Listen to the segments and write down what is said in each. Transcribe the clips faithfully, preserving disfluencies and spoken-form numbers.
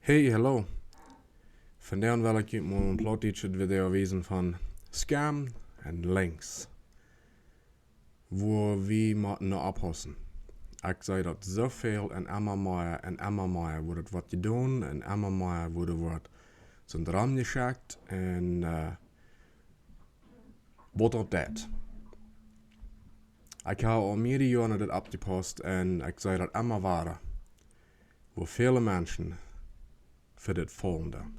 Hey, hallo. Vondoag well ekj junt mol een plautdietschet Video wiesen von Scam un Links, wua wie motten no oppaussen. Ekj see daut soo väl un emma mea un emma mea woat daut jedonen un emma mea woat daut sent romjeschekjt un, äh, waut daut deit. Ekj hab aul mearere Joaren dit oppjepaust un ekj see daut emma wada, woo väle Menschen fa dit faulen doonen.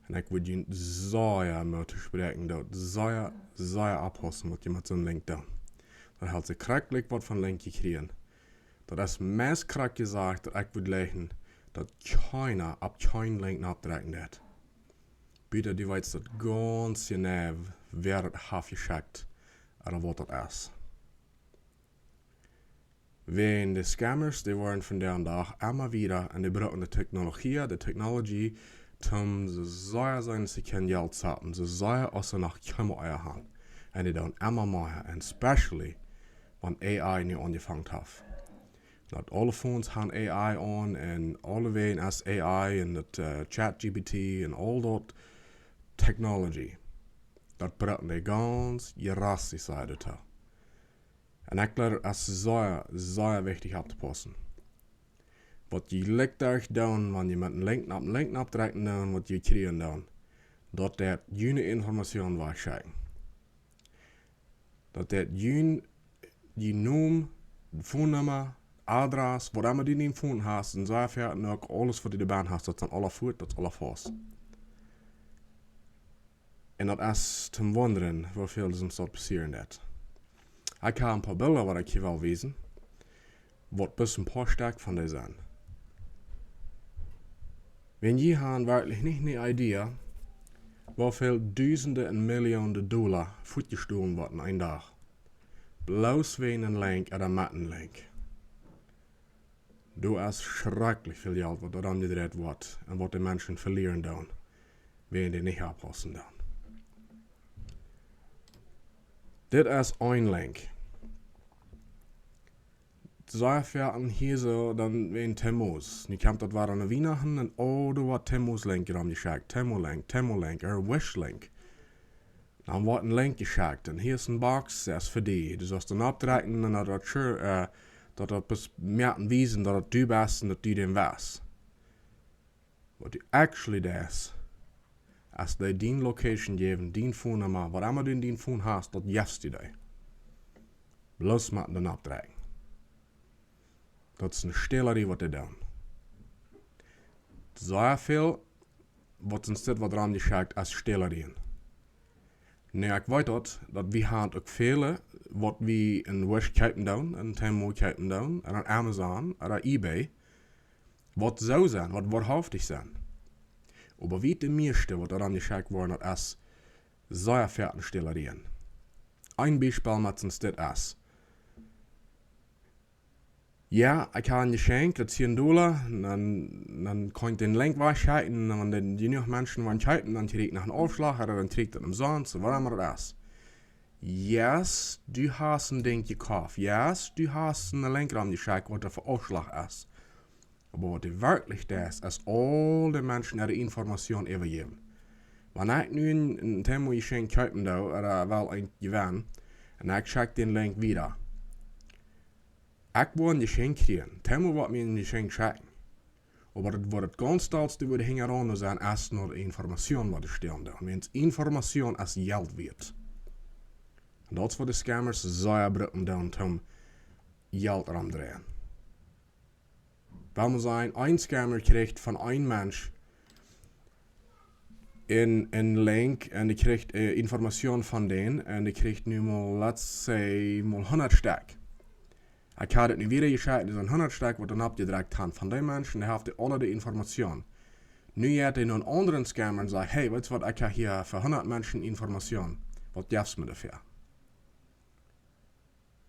Un ekj wudd junt sea moot toospräakjen, daut sea, sea oppaussen, waut jie met soon Link doonen. Daut helt sikj krakjt waut von Link jekjräajen. Daut es meist krakjt jesajcht, daut ekj wudd jleewen, daut kjeena opp kjeen Link nopp drekjen deit, bat du weetst daut gaunz jeneiw, wäa daut haft jeschekjt, ooda waut daut es. Wäajen de Scammers, dee woaren vondoag dän Dach emma wieda un dee brucken de Technologie, de technology, toom soo sea aus see kjennen Jelt saten, soo sea aus see noch kjennen haben. Un dee doonen emma mea, and especially wan A I nu aunjefongen haft. Daut aule Phones haben A I aun un aule Wäaj es A I un daut, äh, Chat G P T un aul daut technology. Daut brucken dee gaunz jrastisch, see daut. Un ekj jleew, daut es sea, sea wichtich opptopaussen. Waut jie jlikj doa doonen, wan jie met een Link opp een Link oppdrekjen doonen, waut jie kjrieen doonen, daut deit june Information wajchschekjen. Daut deit jun, jun Nomen, Phone Numma, Adress, waut emma du en dien Phone hast, un soo wieda, un uk aules waut du doabie hast, daut sent aule fuat, daut es aule faust. Un daut es toom wundren, woo väl soont passieren deit. Ekj hab een poa Bilda waut ekj hia well wiesen, waut bloos een poa Stekj von dee sent. Wan jie haben werkjlich nich eene Idee, woo väl Dusende un Millionen Dolla fuatjestolen woat en een Dach. Bloos wäajen een Link ooda met een Link. Doa es schrakjlich väl Jelt waut doa aunjedreit woat un waut de Menschen velieren doonen, wan dee nich oppaussen doonen. Dit es een Link. Soo wieda hia soo dan wäajen Temu. Nu kjemt daut wada aun de Wienachten un oh, doa woat Temu's Link romjeschekjt, Temu Link, Temu Link, ooda Wish Link. Dan woat een Link jeschekjt un hia es een Box, daut es fa die. Du saust dan oppdrekjen un daut, sure, äh, daut daut bloos mea wiesen daut du best un daut du dän best. Waut du actually deist, es dee dien Location jäwen, dien Phone Numma, waut emma du en dien Phone hast, daut jefst du dee. Bloos met een oppdrekjen. Daut es eene Stälerie waut dee doonen. Soo väl waut soont waut romjeschekjt es Stälerien. Nu, ekj weet daut, daut wie haben uk väle, waut wie en Wish kjeepen doonen, en Temu kjeepen doonen, un aun Amazon, ooda eBay, waut soo sent, waut woarhauftich sent. Oba wie de mieeschte, waut doa romjeschekjt woaren, daut es sea väl Stälerien. Een Biespel met soont es, jo, ekj hab een Jeschenkj, daut es tieen Dolla, un dan, dan kaun ekj dän Link wajchschekjen, un wan dee jenuach Menschen woaren kjeepen, dan kjrie ekj noch een Aufschlach, ooda dan kjrie ekj daut omsonst, ooda waut emma daut es. Yes, du hast een Dinkj jekoft. Yes, du hast een Link romjeschekjt, waut doa fa Aufschlach es. Oba waut du werkjlich deist, es, es aul de Menschen äare Information äwajäwen. Wan ekj nu een, een Temu Jeschenkj kjeepen doo, ooda well eent jewennen, un ekj schekj dän Link wieda. Ekj woa een Jeschenkj kjrieen. Temu woat mie een Jeschenkj schekjen. Oba daut woat daut gaunz dollste waut hinjaraun sent, es no de Information waut dee stälen doonen. Wiels Information es Jelt wieet. Un daut es waut de Scammers sea brucken doonen, om Jelt romdreien. Well wie sajen, een Scammer kjricht von een Mensch een, een Link un dee kjricht, äh, Information von dän un dee kjricht nu mol, let's say, mol hundat Stekj. Ekj hab daut nu wada jeschekjt, doa sent hundat Stekj waut doa oppjedrekjt haben von dee Menschen, dee haft dee aule de Information. Nu jeit hee no een aundren Scammer un sajcht: "Hey, weetst waut, ekj hab hia fa hundat Menschen Information. Waut jefst mie doafäa?"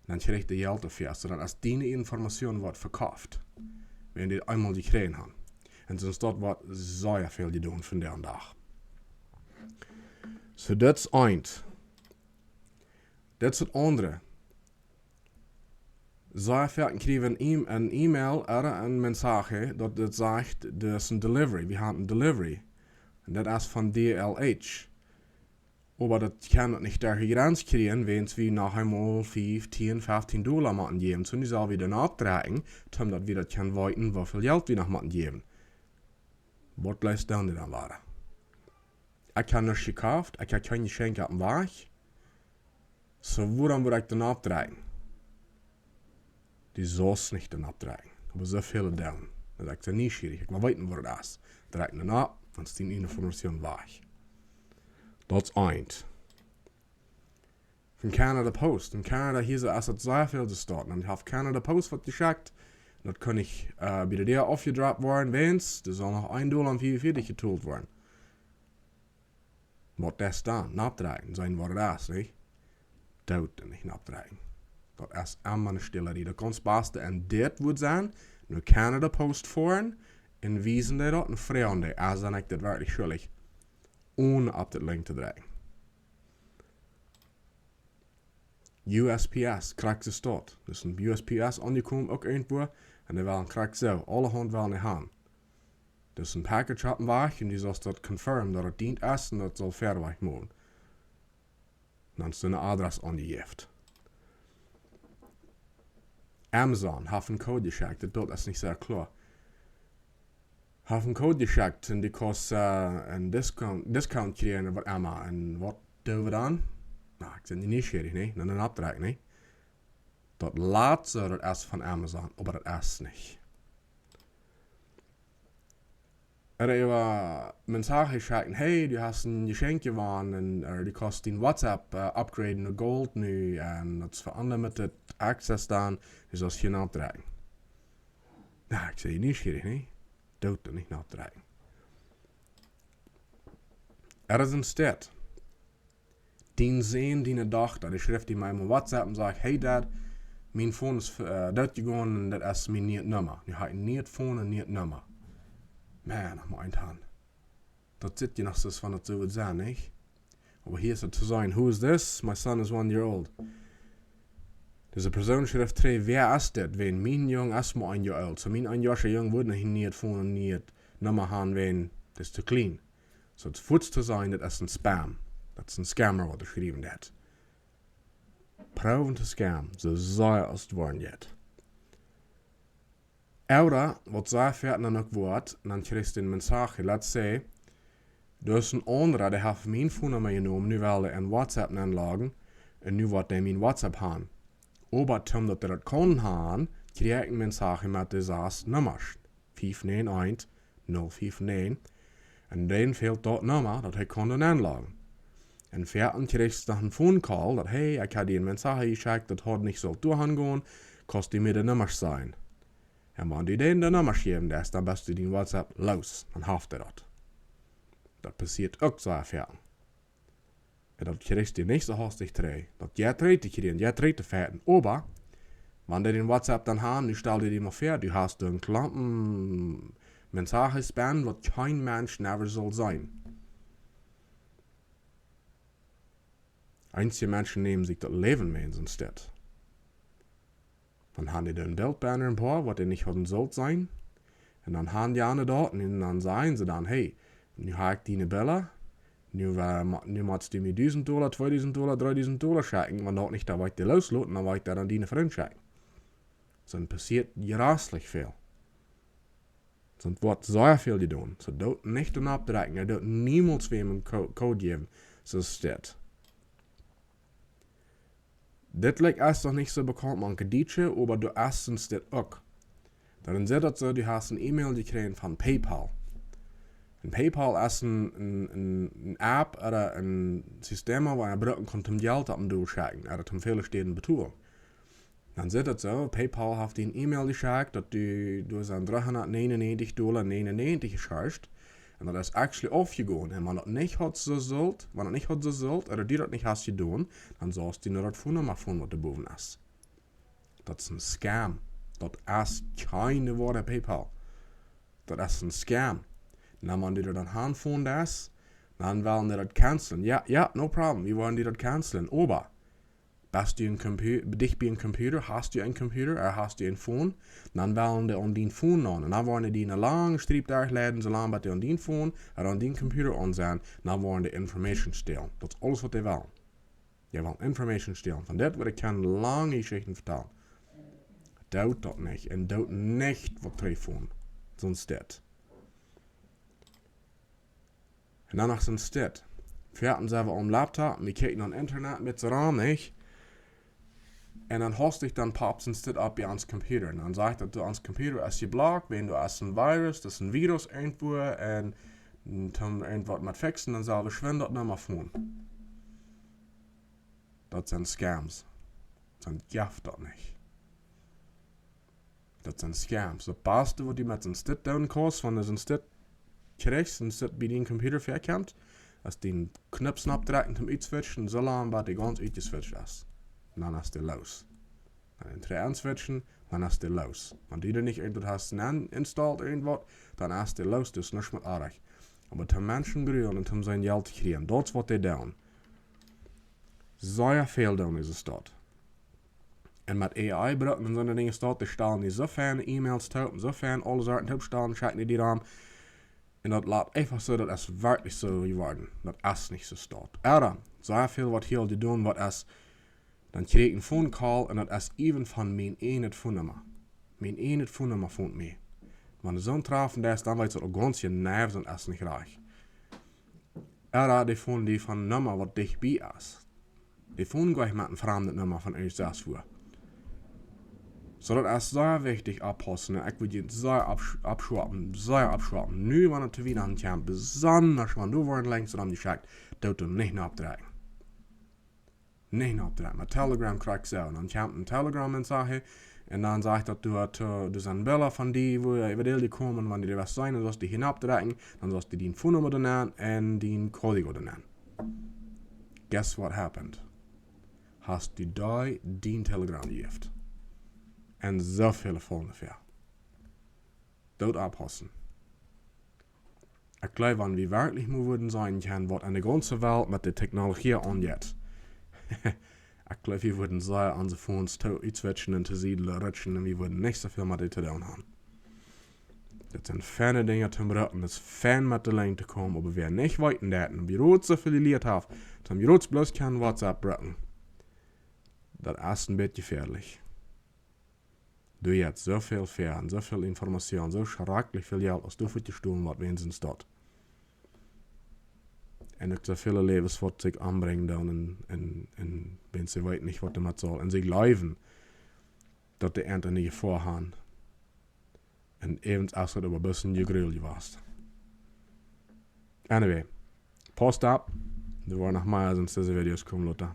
Dan kjricht dee Jelt doafäa, soo dan es diene Information woat vekoft, wan dee eemol jekjräajen haben. Un soont woat sea väl jedonen vondoag dän Dach. Soo, daut es eent. Daut es daut aundre. Sea foaken kjrie wie een E-, een E-Mail ooda een Message, daut, daut sajcht, daut es een Delivery, wie haben een Delivery. Un daut es von D H L. Oba daut kaun daut nich derch de Grenz kjrieen, wiels wie noch eemol fief, tieen, feftieen Dolla motten jäwen. Soo, nu sell wie dan auftrakjen, om daut wie daut kjennen weeten, woo väl Jelt wie noch motten jäwen. Waut leist dan dan wada? Ekj hab nuscht jekoft, ekj hab kjeen Jeschenkj opp dän Wajch. Soo, wuarom wudd ekj dan auftrakjen? Du saust nich dan auftrakjen. Oba soo väl doonen. Dan sie ekj nieschierich. Ekj well weeten, woo daut es. Trakj dan auf, dan es dee Information wajch. Daut es eent. Von Canada Post. En Kanada hia soo es daut sea väl to stonen. Un ekj hab Canada Post waut jeschekjt. Daut kaun nich, äh, bie de Däa aufjedropt woaren, wiels doa saul noch een Dolla un vea un vieetich jetolt woaren. Waut es dan? Noppdrekjen, seenen waut daut es, nich? Doot nich noppdrekjen. Daut es emma eene Stelerie. Daut kaun daut baste, un dit woat sennen, no Canada Post foaren un wiesen dee daut un froagen dee, aus sie ekj dit werkjlich schuldich, onen opp daut Link to drekjen. U S P S, krakjt soo stonen. Daut es een U S P S aunjekomen, uk irjentwua. Un dee wellen krakjt soo, aulahaunt wellen dee haben. Daut es een Package opp dän Wajch un du saust daut confirmen, daut et dient es un daut saul wieda wajch motten. Dan es doa een Adress aunjejäft. Amazon haft een Code jeschekjt, daut Bilt es nich sea kloa. Haft een Code jeschekjt un du kaust, äh, een Discount, Discount kjrieen ooda waut emma. Un waut doo wie dan? Na, ekj sie nieschierich, nä? Dan een Opdrach, nä? Daut lat soo, daut es von Amazon, oba daut es nich. Ooda äwa Message schekjen, hey, du hast een Jeschenkj jewonnen, un, äh, du kaust dien WhatsApp, äh, upgraden no Gold nu, un daut es fa unlimited access dan, du saust hia noppdrekjen. Na, ekj sie nieschierich, nä? Doot doa nich noppdrekjen. Ea es een Stat. Dien Sän, diene Dochta, dee schrift die mol opp WhatsApp un sajcht, hey Dad, mien Phone es, äh, doot jegonen un daut es mien nieet Numma. Nu hab ekj een nieet Phone un nieet Numma. Man, noch mol een Tag. Daut sitt je noch soo aus wan daut soo wudd sennen, nich? Oba hia es et to seenen, who is this? My son is one year old. Dise Persoon schrift trigj, wäa es dit? Wiels mien Jung es mau een Joa oolt. Soo mien een Joa oola Jung wudd nich een nieet Phone un nieet Numma haben, wiels daut es too kjlien. Soo, et fuaz to seenen, daut es een Spam. Daut es een Scammer, waut doa schriewen deit. Proowen to scammen, soo sea aus et woaren jeit. Ooda, waut sea foaken dan uk woat, dan kjrichst du een Message, let's say, doa es een aundra, dee haft mien Phone Numma jenomen, nu well dee en WhatsApp nenloggen, un nu woat dee mien WhatsApp haben. Oba toom daut dee daut kaun haben, kjrieech ekj een Message met de sas Nummasch. Fief näajen eent, null fief näajen. Un dan fält daut Numma, daut hee kaun dan enloggen. Un foaken kjrichst du dan een Phone Call, daut, hey, ekj hab die een Message jeschekjt, daut haud nich sult doahan gonen, kaust du mie de Nummasch sajen? Un wan du dän de Nummasch jäwen deist, dan best du dien WhatsApp loos, dan haft dee daut. Daut passieet uk sea foaken. Un daut kjrichst du nich soo hastich trigj. Daut jeit trigj to kjrieen, jeit trigj to finden. Oba, wan dee dän WhatsApp dan haben, nu stal die mol väa, du hast een Klompen Messages bie, waut kjeen Mensch never saul seenen. Eenje Menschen nämen sikj daut Läwen met en soon Stat. Dan haben dee een Bilt bie een poa, waut dee nich hauden sult seenen. Un dan haben dee aundre daut, un dan sajen see dan, hey, nu hab ekj diene Billa, nu, äh, mo-, nu motst du mie dusent Dolla, tweedusent Dolla, dreedusent Dolla schekjen, wan daut nich, dan woa ekj dee loosloten, dan woa ekj daut aun diene Frind schekjen. Soo passieet jreslich väl. Soo woat sea väl jedonen. Soo doot nich doa noppdrekjen, doot niemols wäm een Co-, Code jäwen, soo aus dit. Dit lijkt es noch nich soo bekaunt mank de Dietsche, oba doa es een Stat uk. Dan sitt daut soo, du hast een E-Mail jekjräajen von PayPal. Un PayPal es een, een, een, een App ooda een System, waut eena brucken kaun om Jelt opp un doa schekjen, ooda om väle Städen betolen. Dan sitt daut soo, PayPal haft die een E-Mail jeschekjt, daut du, du hast aun dreehundat näajen un näajentich Dolla näajen un näajentich jeschekjt. Un daut es actually aufjegonen. Un wan daut nich haud soo sult, wan daut nich haud soo sult, ooda du daut nich hast jedonen, dan saust du no daut Phone Numma fonen, waut doa bowen es. Daut es een Scam. Daut es kjeene woare PayPal. Daut es een Scam. Na, wan du daut dan haben fonen deist, dan wellen dee daut cancelen. Jo, jo, no problem. Wie woaren die daut cancelen. Oba Best du een Compu-, dicht bie een Computer, hast du een Computer, ooda hast du een Phone, dan wellen dee aun dien Phone aun. Un dan woaren dee eene lange Striep doa leiden, soo lang bat dee aun dien Phone ooda aun dien Computer aun sent, dan woaren dee Information stälen. Daut es aules waut dee wellen. Dee wellen Information stälen. Von dit wudd ekj kjennen lange Jeschichten vetalen. Doot daut nich. Un doot nich waut trigj phone. Soon Stit. Un dan noch soon Stit. Wie hauden selfst aum Laptop, wie kjikjen aum Internet met soon Ram, nich? Un dan hast du dan popt soon Stit opp bie ons Computer. Un dan sajcht daut, du, ons Computer es jeblockt, wäajen doa es een Virus, daut es een Virus irjentwua, un, un toom irjentwaut met fixen, dan sell wie schwind daut Numma phonen. Daut sent Scams. Daut jeft daut nich. Daut sent Scams. Daut baste waut du met soon Stit doonen kaust, wan du soon Stit kjrichst, soon Stit bie dien Computer väakjemt, es dän Knoop oppdrekjen toom utswitchen, soo lang bat dee gaunz utjeswitcht es. Un dan es dee loos. Dan dän trigj aunswitchen, dan es dee loos. Wan du doa nich irjentwaut hast nenn installed, irjentwaut, dan es dee loos, daut es nuscht met oajch. Oba toom Menschen grulen un toom sien Jelt kjrieen, daut es waut dee doonen. Sea väl doonen see daut. Un met A I brucken un soone Dinja staut, dee stalen die soo feine E-Mails toop, soo fein aules Sorten toopstalen, schekjen dee die dan. Un daut lat eefach soo, daut es werkjlich soo jeworden. Daut es nich soo staut. Ooda, sea väl waut hia aul doonen, waut es, dan kjrie ekj een Phone Call un daut es even von mien eejnet Phone Numma. Mien eejnet Phone Numma phont mie. Wan soon Trubbel es, dan weetst du uk gaunz jeneiw, daut es nich rajcht. Ooda dee phone die von Numma waut dicht bie es. Dee phone goa ekj met een framdet Numma von irjent sest wua. Soo daut es sea wichtich oppaussen. Un ekj wudd junt sea oppsch-, oppschoapen, sea oppschoapen. Nu, wan et to Wienachten kjemt, besonda wan doa woaren Links rom jeschekjt, doot doa nich no oppdrekjen. Nich no oppdrekjen. Met Telegram krakjt soo. Un dan kjemt een Telegram-Message. Un dan sajcht daut, du hast, äh, doa sent Bilda von die, wua äwa die komen, wan du waut seenen, dan sast du hia no oppdrekjen, dan sast du dien Phone Numma doa nenn un dien Código doa nenn. Guess what happened? Hast du dee dien Telegram jejäft. Un soo väl faulen doafäa. Doot oppaussen. Ekj jleew, wan wie werkjlich mau wudden seenen kjennen, waut enne gaunze Welt met de Technologie aunjeit. Ekj jleew, wie wudden sea onse Phones to utswitchen un to Sied rutschen un wie wudden nich soo väl met dee to doonen haben. Daut sent feine Dinja toom brucken, daut es fein met de Lien to komen, oba wäa nich weeten deit, un wie rot soo väl jelieet haben, toom rot bloos kjennen WhatsApp brucken. Daut es een bät jefäadlich. Doa jeit soo väl väa un soo väl Information, soo schrakjlich väl Jelt, aus doa fa jestolen woat, wäajen soon Stit. Un uk soo väle Läwes waut sikj ombrinjen doonen un, un, un wan see weeten nich waut doamet saul. Un see jleewen daut dee Ent eene Jefoa haben. Un äwent es daut oba bloos een Jegrul jewast. Anyway, pausst opp. Doa woaren noch mea soone Videos komen, Lotta.